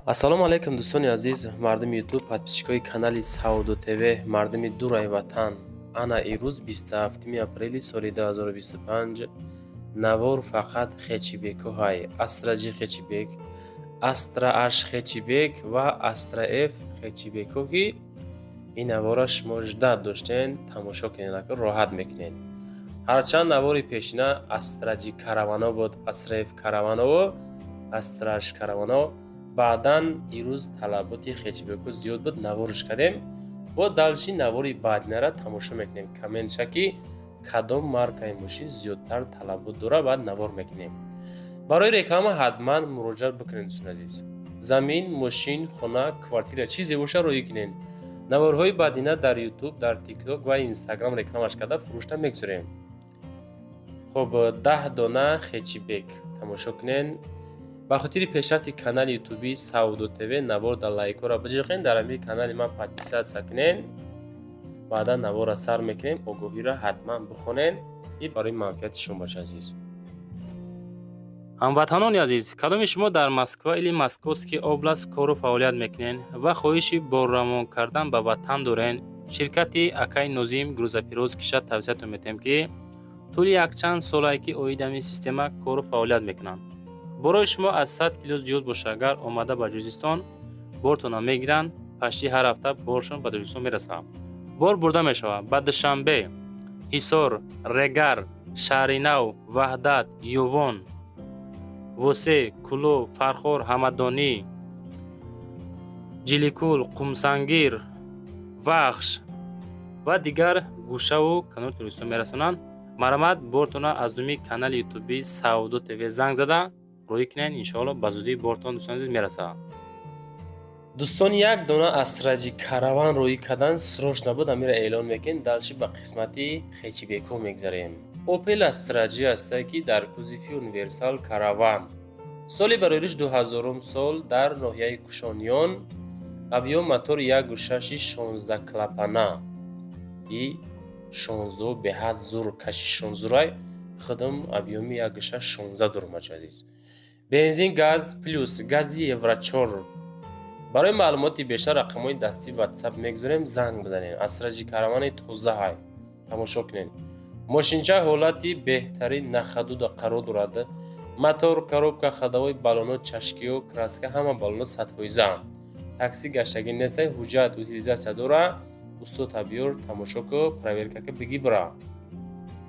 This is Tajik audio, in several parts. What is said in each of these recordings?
Ассалому алайкум, дӯстони азиз, мардуми Ютуб, подписчикои канали Савдо ТВ, мардуми дураи ватан. Ана ирӯз, 27 апрели соли 2025, навор фақат хэтчбекҳоҳай: Астра Ҷи хэтчбек, Астра Аш хэтчбек ва Астра Ф хэтчбекҳо, ки ин навора шумо ждать доштен. Тамошо кунед, ака, роҳат мекунед. Ҳарчанд навори пешина Астра Ҷи каравано буд, Астра Ф караванову Астра Аш каравано. Баъдан ирӯз талаботи хэтчбекҳо зиёд буд, наворш кардем. Бо дальше навори баъдинара тамошо мекунем, комментша, ки кадом маркаи мошин зиёдтар талабот дора, баъд навор мекунем. Барои реклама ҳатман муроҷиат бикунед, дӯстони азиз. Замин, мошин, хона, квартира, чизе боша, роҳӣ кунед. Наворҳои баъдина дар Ютуб, дар Тикток ва Инстаграм рекламаш карда, фурӯшта мегузорем. Хуб, 10 дона хэтчбек тамошо кунед. Ба хотири пешрафти канали ютуби Савдо ТВ навор дар лайкҳоро биҷиқен, дар ҳамин канали ман подписаться кунен. Баъдан наворро сар мекунем. Огоҳиро ҳатман бихонен и барои манфиати шумо бошад, азиз. Ҳамватанони азиз, кадоми шумо дар Москва или Московский область кору фаъолият мекунед ва хоҳиши борравон кардан ба ватан дорен, ширкати акаи Нозим грузоперевозкиша тавсиятон метиҳем, ки тӯли якчанд солае ки оид ҳамин система кору фаъолият мекунанд. Борои шумо аз 100 кило зиёд бошад, агар омада ба Тоҷикистон бортонро мегиранд, почти ҳар ҳафта боршон ба Тоҷикистон мерасад. Бор бурда мешавад ба Душанбе, Ҳисор, Регар, Шаҳринав, Ваҳдат, Ёвон, Восе, Кӯлоб, Фархор, Ҳамадонӣ, Ҷиликул, Қумсангир, Вахш ва дигар гӯшаву канори Тоҷикистон мерасонанд. Марҳамат, бортонро аз номи канали ютуби Савдо ТВ занг зада роҳӣ кунед. Иншоалло, ба зудӣ бортон, дӯстони азиз, мерасад. Дӯстон, як дона Астра Ҷи караван роҳӣ кардан срочно буд, амира эълон мекунем. Дальше ба қисмати хэтчбекҳо мегзарем. Опел Астра Ҷи ҳастае, ки дар кузови универсал караван, соли барои 2000 сол, дар ноҳияи Кушониён, объём мотори 1,6, 16 клапана и 16, беҳад зур каши шонзурай худам, объёми 1,6, 16 дорум, азиз. Бензин, газ плюс гази евро 4. Барои маълумоти бештар рақамҳои дастӣ Ватсап мегузорем, занг бизанед. Астра Ҷи каравани тозаҳай, тамошо кунед. Мошинча ҳолати беҳтарин, на ходу қарор дорад. Мотор, коробка, ходовой, баллоно, чашкиҳо, краска, ҳама баллоно 100%. Такси гаштагӣ нестай, ҳуҷҷат, утилизация дора. Устота биёр, тамошо ку, проверка ка, бигӣ, бира.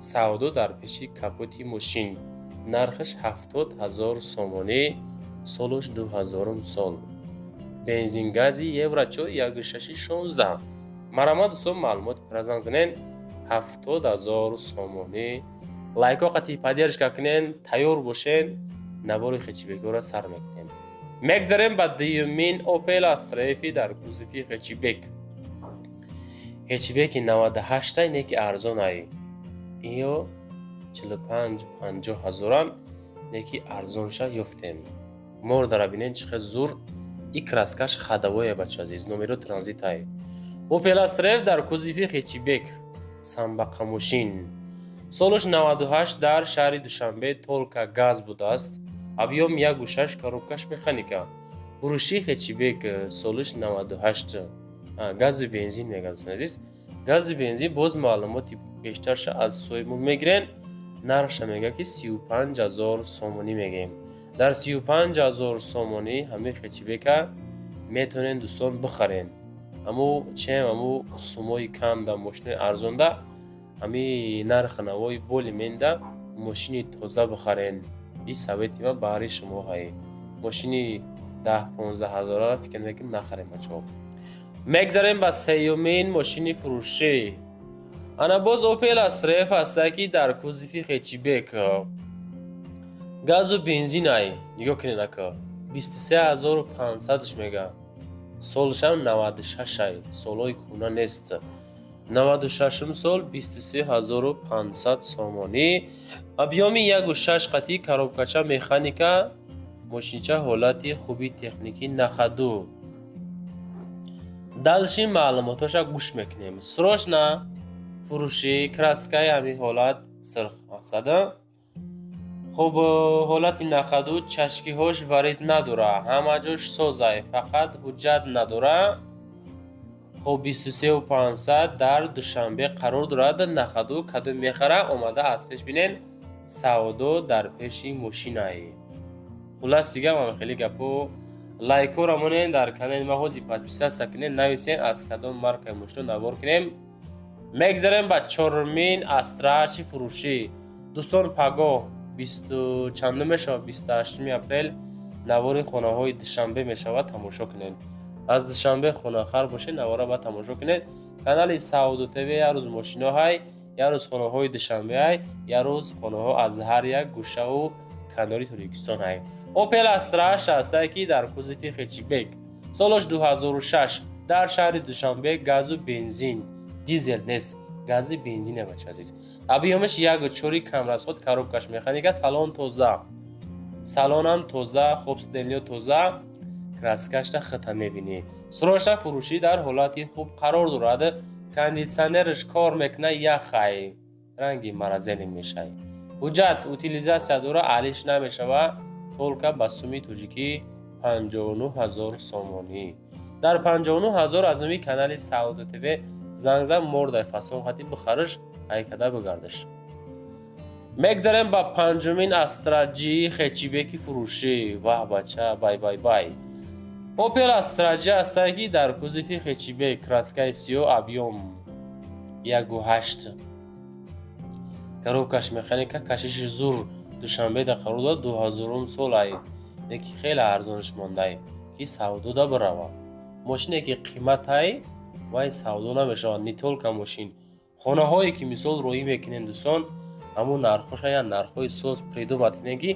Савдо дар пеши капоти мошин. Нархаш 70 000 сомонӣ, солуш 2000-ум сол, бензин, гази евро 4, 1,6, 16. Марҳамат, дӯстон, маълумот пира занг занен. 70 000 сомонӣ. Лайкҳо қати поддержка кунен, тайёр бошен, навори хэтчбекҳоро сар мекунем. Мегзарем ба дуюмин Опел Астра Фи дар кузови хэтчбек. Хэтчбеки 98-ай, не ки арзонай. Иё 45, 50 ҳазоран, не ки арзонша ёфтем. Мордара бинен, чӣ хел зур и краскаш, ходовое, бача азиз, номеро транзитай. Опел Астра Ф дар кузови хэтчбек, самбақа мошин, солаш 98, дар шаҳри Душанбе, только газ будааст, объём 1,6, коробкаш механика. Фурӯши хэтчбек, солиш 98, газу бензин мегӯяд. Дӯстони азиз, газу бензин. Боз маълумоти бештарша аз соҳибмон мегирен. Нархша мегӯяд, ки 35 000 сомонӣ мегӯем. Дар 35 000 сомонӣ ҳамин хэтчбека метавонед, дӯстон, бихарен. Аму чем аму суммои кам да мошинои арзонда, ҳами нархи навои боли менда мошини тоза бихарен. И совети ма баҳри шумо ҳай. Мошини 10-15 ҳазораро фикр мекунем, нахарем, бачаҳо. Мегзарем ба сеюмин мошини фурӯшӣ. Ана боз Опел Астра Ф ҳаста, ки дар кузови хэтчбек, газу бензинай. Нигоҳ кунед, ака, 23 500-ш мега, солшам 96-ай, солҳои кӯҳна нест, 96-ум сол, 23 500 сомонӣ, объёми 1,6 қатӣ, коробкача механика. Мошинча ҳолати хуби техникӣ, на ходу. Дальше маълумотҳоша гӯш мекунем. Срочно фурӯшӣ, краскаи ҳамин ҳолат сирх, мақсада. Хуб, ҳолати на ходу, чашкиҳош варид надора, ҳама ҷош созай, фақат ҳуҷҷат надора. Хуб, 23 500, дар Душанбе қарор дорад. На ходу, кадом мехара, омада аз пеш бинен, савдо дар пеши мошинае. Хуллас, дига ман хеле гапо. Лайкҳоро монен дар канали ма, ҳози подписаться кунен, нависен, аз кадом маркаи мошино навор кунем. Мегзарем ба чорумин Астра H-и фурӯшӣ. Дӯстон, пагоҳ бисту чандум мешавад? 28-уми апрел навори хонаҳои Душанбе мешавад, тамошо кунед. Аз Душанбе хонахар бошед, навора ба тамошо кунед. Канали Савдо ТВ як рӯз мошиноҳай, як рӯз хонаҳои Душанбеай, як рӯз хонаҳо аз ҳар як гӯшаву канори Тоҷикистон ҳай. Опел Астра H ҳастае, ки дар кузови хетчбек, солаш 2006, дар шаҳри Душанбе, газу бензин, дизел нест, гази бензине, бача азиз. Объём аш 1,4, камрасход, коробка ш механика, салон тоза, салонам тоза. Хуб, сиденье тоза, краска шта хита мебинӣ. Срочно фурӯшӣ, дар ҳолати хуб қарор дорад, кондитсионераш кор мекунад, яхай ранги морозильник мешавад. Ҳуҷҷат, утилизация дора, алиш намешавад. Только ба суми тоҷикӣ 59 ҳазор сомонӣ. Дар 59 ҳазор аз номи канали Савдо ТВ занг зан, мордай фасон хати бихариш, ҳайкада бигардиш. Мегзарем ба панҷумин Астра Ҷи хетчбеки фурӯшӣ. Ваҳ, бача, бай, бай, бай! Опел Астра Ҷи ҳастае, ки дар кузови хетчбек, краска и сиёҳ, объём 1,8, коробка ш механика, кашиши зур, Душанбеда қарор дорад, 2000-ум сол ай, леки хеле арзонаш мондай, ки савдода бирава. Мошине ки қиматай, вай савдо намешавад. Не только мошин, хонаҳое ки мисол роҳӣ мекунем, дӯстон, ҳамун нархоша я нархҳои соз придумать кунем, ки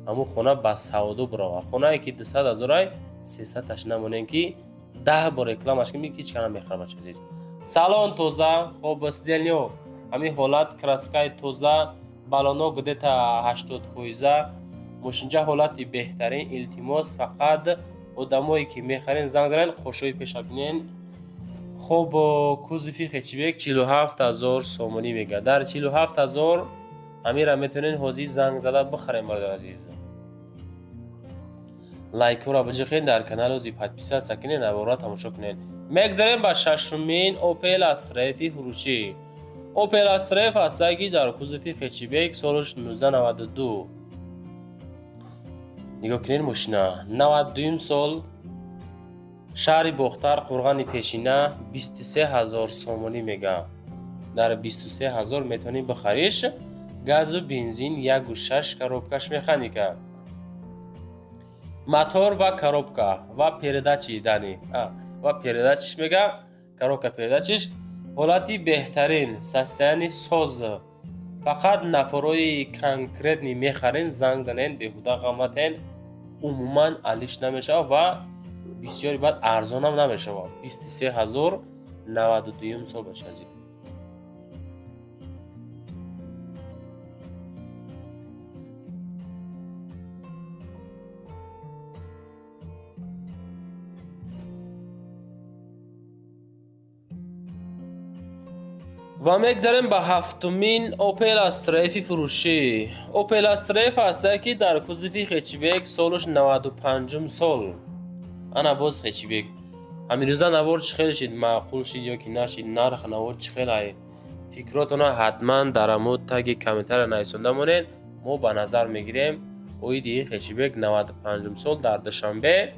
ҳамун хона ба савдо бирава. Хонае ки 200 ҳазорай, 300-таш намонем, ки 10 бор рекламаш кунем, ки ҳеч кас намехарад. Бача азиз, салон тоза, хоб, сиденье ҳамин ҳолат, краска и тоза, балоно где-то 80%, мошинча ҳолати беҳтарин. Илтимос, фақат одамое ки мехарен, занг занен, қошои пеша бинен. Хуб, кузови хетчбек 47 000 сомонӣ мегӯяд. Дар 47 000 ҳамира метавонед ҳозир занг зада бихарем. Бародар азиз, лайкҳоро биҷиқед, дар канал ҳози подписаться кунед, навора тамошо кунед. Мегзарем ба шашумин Опел Астра F-и фурӯшӣ. Опел Астра F ҳастае, ки дар кузови хетчбек, солаш 1992. Нигоҳ кунед мошина, 92-юм сол, шаҳри Бохтар, Қурғани Пешина, 23 000 сомонӣ мега. Дар 23 000 метавонӣ бихариш. Газу бензин, 1,6, коробка ш механика, мотор ва коробка ва передачи дани ва передачи ш мега, коробка передачи ш ҳолати беҳтарин, состояние соз. Фақат нафарои конкретный мехарен, занг занен, беҳуда ғаматен. Умуман алиш намешавад ва бисёри баъд арзонам намешавад. 23 000, 92-юм сол, бача азиз. Ва мегзарем ба ҳафтумин Опел Астра F-и фурӯшӣ. Опел Астра F ҳастае, ки дар кузови хетчбек, солаш 95-ум сол. Ана боз хетчбек. Ҳамирӯза навор чӣ хел шид, маъқул шид ё ки нашид, нарх навор чӣ хел ай, фикротона ҳатман дар амуд таги комментария нависонда монед, мо ба назар мегирем. Оиди хетчбек, 95-ум сол, дар Душанбе,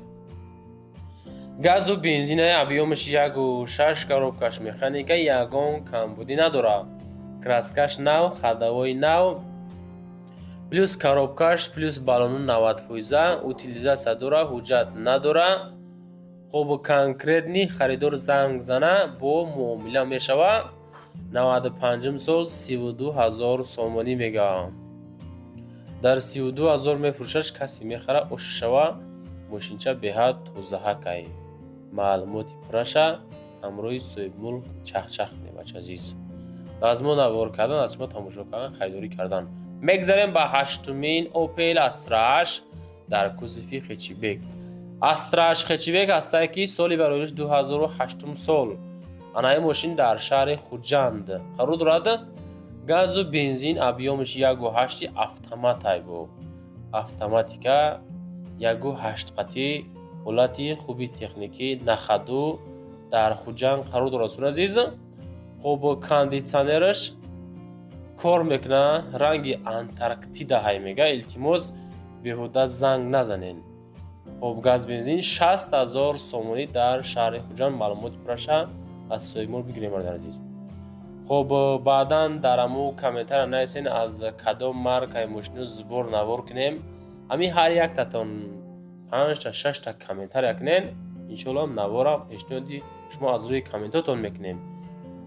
газу бензинаи, объём аш 1,6, коробка ш механика, ягон камбудӣ надорад, краска ш нав, ходовой нав, плюс коробка ш, плюс балону 90%, утилизация дора, ҳуҷҷат надора. Хуб, конкретный харидор занг зана, бо муомила мешавад. 95-ум сол, 32 000 сомонӣ мегӯям. Дар 32 000 мефурӯшаш, касе мехара, ошишава. Мошинча беҳад тозаҳакай. Маълумоти пурраша ҳамроҳи соҳибмулк чахчах кунед, бача азиз. Аз мо навор кардан, аз шумо тамошо кардан, харидорӣ кардан. Мегзарем ба ҳаштумин Опел Астра H дар кузови хетчбек. Астра H хетчбек ҳастае, ки соли бароиш 2008 сол. Анаи мошин дар шаҳри Хуҷанд қарор дорад. Газу бензин, объём аш 1,8, автоматай, бо автоматика 1,8 қатӣ, ҳолати хуби техникӣ, на ходу, дар Хуҷанд қарор дорад, дӯстони азиз. Хуб, кондитсионераш кор мекунад, ранги Антарктида ҳай мега. Илтимос, беҳуда занг назанен. Хуб, газ, бензин, 60 000 сомонӣ дар шаҳри Хуҷанд. Маълумоти пурраша аз соҳибмулк бигирем, бародари азиз. Хуб, баъдан дар аму комментария нависен, аз кадом маркаи мошино сбор навор кунем. Ҳамин ҳар яктатон панҷта, шашта комментария кунен, иншоалло навора пешниҳоди шумо аз рӯи комментотон мекунем.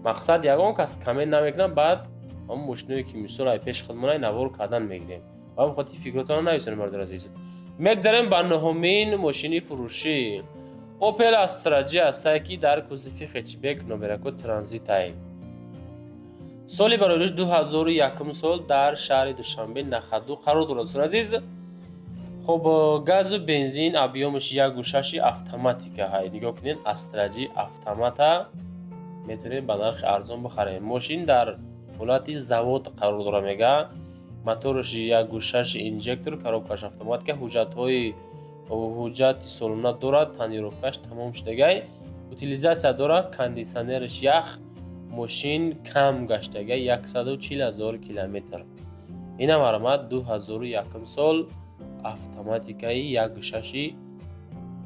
Мақсад, ягон кас коммент намекунад, баъд ҳамон мошиное ки мисол ай пеши худмонай навор кардан мегирем. Ба ҳамин хотир фикротонро нависонем, бародари азиз. Мегзарем ба нуҳумин мошини фурӯшӣ. Opel Astra G ҳастае, ки дар кузови хэтчбек, номерако транзитай. Соли барои 2001 сол, дар шаҳри Душанбе, на ходу қарор дорад, дӯстони азиз. Хуб, газу бензин, объём аш 1,6, автоматика ҳай. Нигоҳ кунед, Astra G автомата метавонед ба нархи арзон бихарем. Мошин дар ҳолати завод қарор дорад, мега. Мотораш 1,6 инжектор, коробкаш автоматика, ҳуҷҷатҳои ҳуҷҷати солона дорад, тонировка ш тамом шудагай, утилизация дорад, кондитсионераш ях, мошин кам гаштагай, 140 000 километр. Ина марҳамат, 2001 сол, автоматикаи 1,6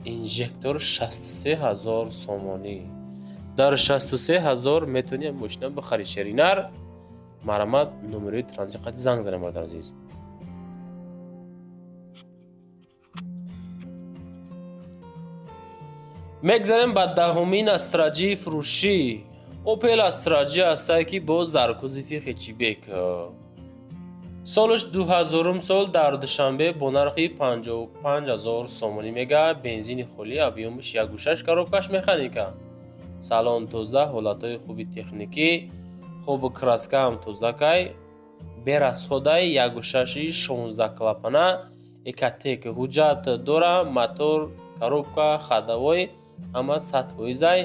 инжектор, 63 000 сомонӣ. Дар 63 000 метавонӣ мошина бихарӣ, шеринар. Марҳамат, номерои транзит қати занг занем, бародари азиз. Мегзарем ба 10-умин Астра G фурӯшӣ. Opel Astra G ҳастае, ки боз дар кузови хэтчбек, солаш 2000 сол, дар Душанбе бо нархи 55 000 сомонӣ мега. Бензини холӣ, объём аш 1,6, коробкаш механика, салон тоза, ҳолатҳои хуби техникӣ. Хуб, краска ҳам тозакай, без расход ай, 1,6, 16 клапана, Ecotec, ҳуҷҷат дора, мотор, коробка, ходовой ҳама 100%-ай.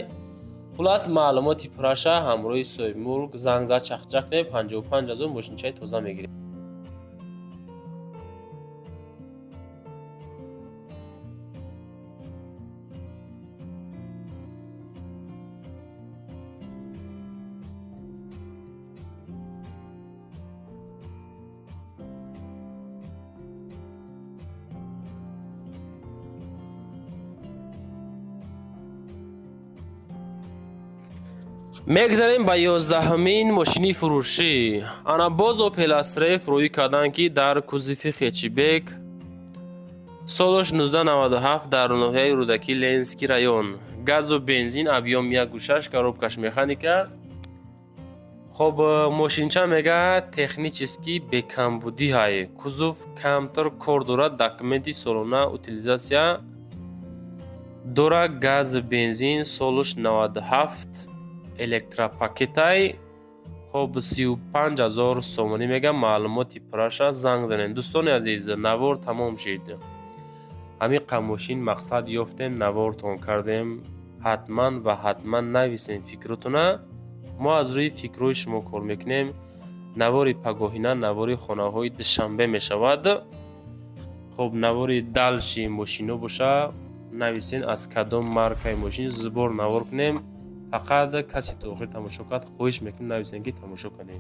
Хулас, маълумоти пурраша ҳамроҳи соҳибмулк занг зад, чахчах кунед, 55 000 мошинчаи тоза мегиред. Мегзарем ба 11-умин мошини фурӯшӣ. Ана боз Opel Astra фурӯӣ карданд, ки дар кузови хэтчбек, солаш 1997, дар ноҳияи Рӯдакӣ, Ленинский район. Газу бензин, объём 1,6, коробкаш механика. Хоб, мошинча мега технически бекамбудӣ ҳай, кузов камтар кор дорад, документи солона, утилизация дора, газ, бензин, солаш 97, электропакетай. Хоб, 35 000 сомонӣ мегам. Маълумоти пурраша занг занем. Дӯстони азиз, навор тамом шид. Ҳамин мошин мақсад ёфтем, навортон кардем. Ҳатман ва ҳатман нависем фикротона, мо аз рӯи фикрҳои шумо кор мекунем. Навори пагоҳина навори хонаҳои Душанбе мешавад. Хоб, навори дальше мошино боша, нависен, аз кадом маркаи мошин сбор навор кунем. Фақат касе то охир тамошо кард, хоҳиш мекунем, нависем, ки тамошо кардем.